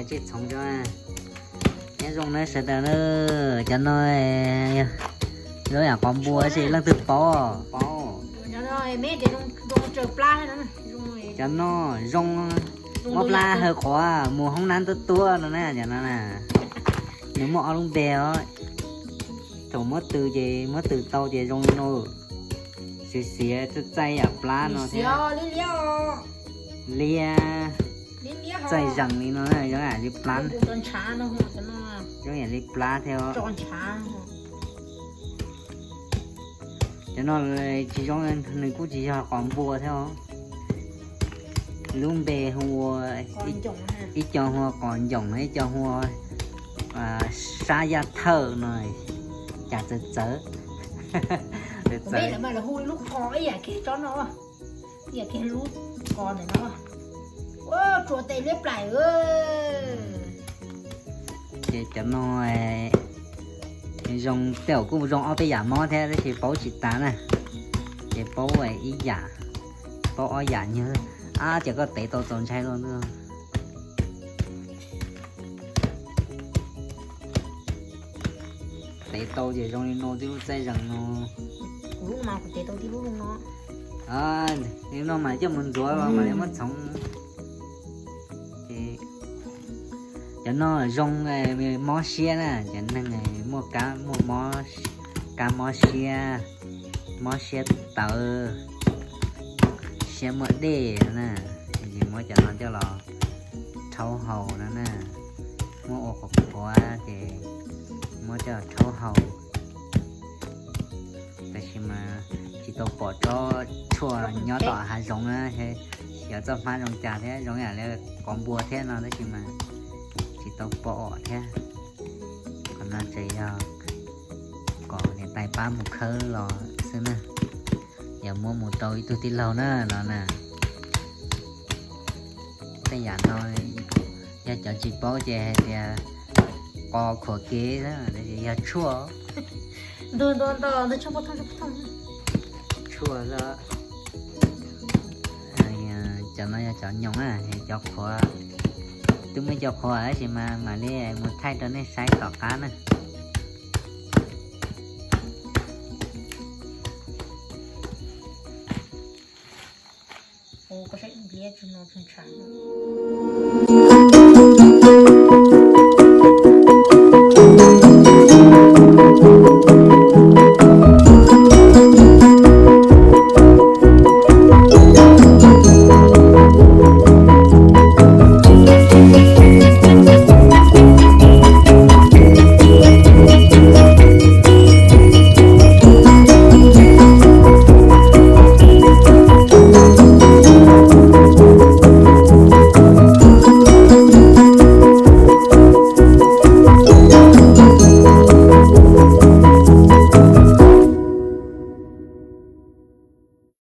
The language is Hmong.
Tsej txhoov, nyob zoo na sawv daws na. Cov no zoo yam qos npua, leej twg paub? Cov no zoo, mob plab hawv qhuav mus hoob nab tuab tuab no na, cov no na. Nws muaj ob lub npe os. Thaum muab tws ces muab tws tau ces zoo li no, xiav xiav txaij txaij yam plab no thiab. Liab, txaij zees li no na, zoo yam li plab, zoo yam li plab thiab os. Cov no tsis zoo, nws kuj tsis yog qos npua thiab os. Lub npe hu ua, ib co hu ua qos ncoom, ib co hu ua sab yaj thawj no, cas txawv txawv. Txawv. Lub qos ib yam kiag tsob no, ib yam kiag lub qos ntawm no. Tsuas tes liab plaim. Ces cov no zoo, tej zaum kuj zoo ob peb yam mob thiab tab sis paub tsis tas na. Ces paub ib yam, paub ob yam nyuag. Ab, ces koj tev tau txaus ntshai los ntuj. Tev tau ces zoo li no, tib lub txaij zees no. Kuv lub no kuv tev tau tib lub no. Li no mas coj mus ntxuav los mam li muab txhoov. Ces cov no zoo mob siab na, cov neeg muaj kab, muaj mob, kab mob siab, mob siab tawv, siab muaj dej na, ces muab cov no coj los rhaub haus no na. Muab ua qhuav qhuav ces muab coj los rhaub haus. Tab sis mas tsis tau pom tsob tshuaj nyob tom hav zoov na, xyov txoj hmab zoo cas thiab, zoo yam li qos npua thiab no tab sis mas tsis tau pom thiab. Qhov no tseem yog kom niam tais pab mus khawb los xwb na. Yog muab mus rau ib tug tij laug na no na. Tej yam no yog cov tsis paub ces hais tias qos khuam kev, yog tshuaj. Tshuaj xwb. Cov no yog cov nyoos, cov qhuav, twb muaj cov qhuav tab sis mas mam li mus thaij rau nej saib tom qab na.